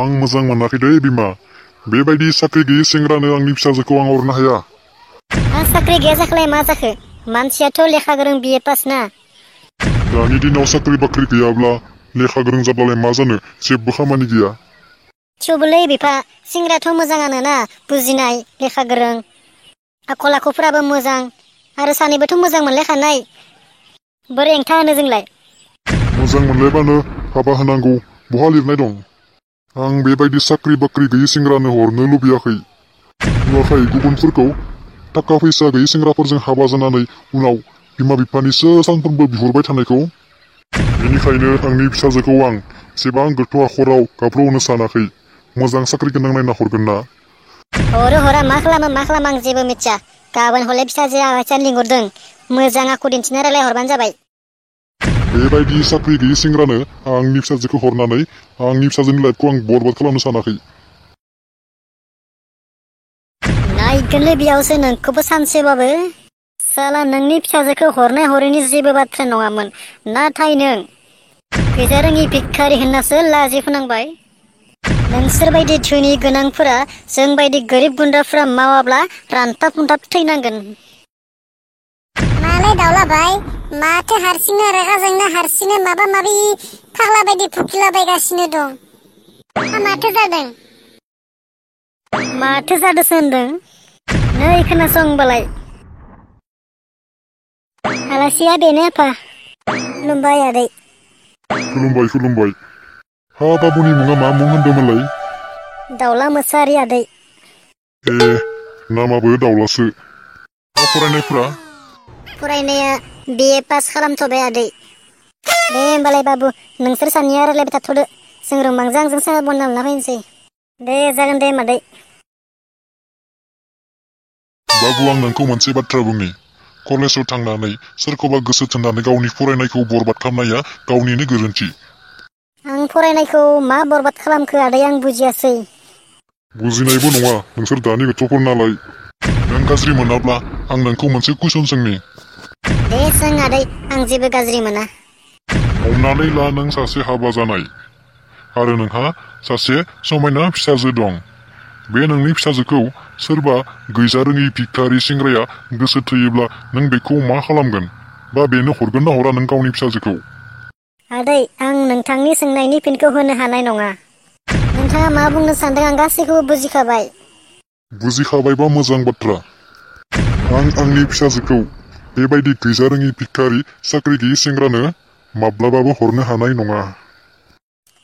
आं मोजां मोनाखै दै बिमा। बेबायदि साख्रि गैयै सेंग्रानो आंनि फिसाजोखौ आं हरनो हाया। आं साख्रि गैया जाखोलाय मा जाखो? मानसियाथ' लेखा गोरों बिए पास ना। दानि दिनाव साख्रि बाख्रि गैयाब्ला लेखा गोरों जाब्लालाय मा जानो, जेबो खामानि गैया। थेवबोलै बिफा, सेंग्रायाथ' मोजाङानो ना, बुजिनाय, लेखा गोरों, आखल आखुफोराबो मोजां, आरो सानैबोथ' मोजां मोनलायखानाय। बोरै हेंथा होनो जोंलाय? मोजां मोनलायबानो हाबा होनांगौ बहा लिरनाय दं? आं बेबायदि साख्रि बाख्रि गैयै सेंग्रानो हरनो लुबैयाखै। नुवाखै गुबुनफोरखौ थाखा फैसा गैयै सेंग्राफोरजों हाबा जानानै उनाव बिमा बिफानिसो सानफ्रोमबो बिहरबाय थानायखौ। बेनिखायनो आंनि फिसाजोखौ आं एसेबां गोथौ हाखराव गाब्र'होनो सानाखै। मोजां साख्रि गोनां नायना हरगोन ना। हरा मा खालामा आं जेबो मिथिया। गाबोन हले फिसाजोआ आलासिया लिंहरदों, मोजां आखु दिन्थिना रायलाय हरबानो जाबाय। बेबायदि साख्रि गैयै सेंग्रानो आंनि फिसाजोखौ हरनानै आंनि फिसाजोनि लाइफखौ आं बरबाद खालामनो सानाखै। नायगोनलै बेयावसो नोंखौबो सानसेबाबो। साला नोंनि फिसाजोखौ हरनाय हरैनि जेबो बाथ्रा नङामोन, नाथाय नों गैजारोङि भिखारि होननासो लाजि फोनांबाय। नोंसोरबायदि धोनि गोनांफोरा जोंबायदि गोरिब गुन्द्राफोरा मावाब्ला रानथाब खुन्थाब थैनांगोन। मालै दाउला भाइ, माथो हारसिंनो रागा जोंना हारसिंनो माबा माबि फाग्ला बायदि फुखिलाबायगासिनो दं। माथो जादों? माथो जादोंसो होनदों? नै खोनासं होनबालाय। आलासिया बेनो आफा। खुलुमबाय आदै। खुलुमबाय। हा बाबुनि मुङा मा मुं होनदोंमोनलाय? दाउला मोसाहारि आदै। ए, नामाबो दाउलासो। फरायनायफोरा? फरायनाया बिए पास खालामथ'बाय आदै। दे होमबालाय बाबु, नोंसोर सानैया रायलायबाय थाथ'दो, जों रोंमांजों आंजों साहा बनना लाना फैनोसै। दे जागोन दे मादै। बाबु, आं नोंखौ मोनसे बाथ्रा बुंनि। कलेजाव थांनानै सोरखौबा गोसो थोननानै गावनि फरायनायखौ बरबाद खालामनाया गावनिनो गोरोन्थि। आं फरायनायखौ मा बरबाद खालामखो आदै, आं बुजियासै। बुजिनायबो नङा, नोंसोर दानि गथ'फोर नालाय। नों गाज्रि मोनाब्ला आं नोंखौ मोनसे कुइसन सोंनि। दे सों आदै, आं जेबो गाज्रि मोना। हमनानै ला नों सासे हाबा जानाय आरो नोंहा सासे समायना फिसाजो दं। बे नोंनि फिसाजोखौ सोरबा गैजारोङि भिखारि सेंग्राया गोसो थोयोब्ला नों बेखौ मा खालामगोन? बा बेनो हरगोन ना हरा नों गावनि फिसाजोखौ? आदै, आं नोंथांनि सोंनायनि फिनखौ होनो हानाय नङा। नोंथाङा मा बुंनो सानदों आं गासैखौबो बुजिखाबाय। बुजिखाबायबा मोजां बाथ्रा। आं आंनि फिसाजोखौ बेबायदि गैजारोङि भिखारि साख्रि गैयै सेंग्रानो माब्लाबाबो हरनो हानाय नङा।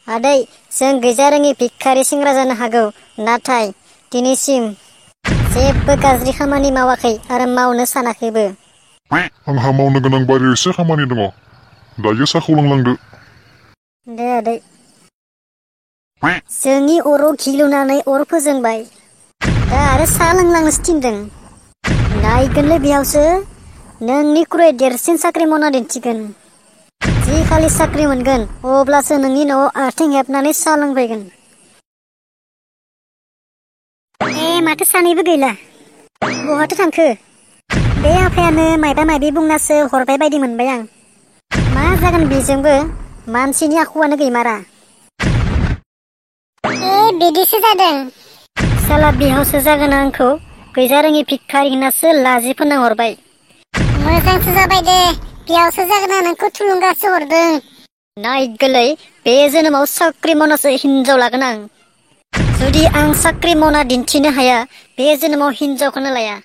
आदै, जों गैजारोङि भिखारि सेंग्रा जानो हागौ, नाथाय दिनैसिम जेबो गाज्रि खामानि मावाखै आरो मावनो सानाखैबो। आंहा मावनो गोनां बारियाव एसे खामानि दङ। दायो साहाखौ लोंलांदो। दे आदै। जोंनि अराव घि लुनानै अर फोजोंबाय, दा आरो साहा लोंलांनोसो थिनदों। नायगोनलै बेयावसो नोंनिख्रुइ देरसिन साख्रि मावना दिन्थिगोन। जि खालि साख्रि मोनगोन अब्लासो नोंनि न'आव आथिं हेबनानै साहा लोंफैगोन। माथो सानैबो गैला, बहाथो थांखो? बे आफायानो मायबा मायबि बुंनासो हरबाय बायदि मोनबाय आं। मा जागोन बेजोंबो, मानसिनि आखुआनो गैमारा। बिदिसो जादों। साला बिहावसो जागोन आंखौ गैजारोङि भिखारि होननासो लाजि फोनांहरबाय। मोजांसो जाबाय दे, बिहावसो जागोना नोंखौ थुलुंगासो हरदों। नायगोलै, बे जोनोमाव साख्रि मावनासो हिनजाव लागोन आं। जुदि आं साख्रि मावना दिन्थिनो हाया, बे जोनोमाव हिनजावखौनो लाया।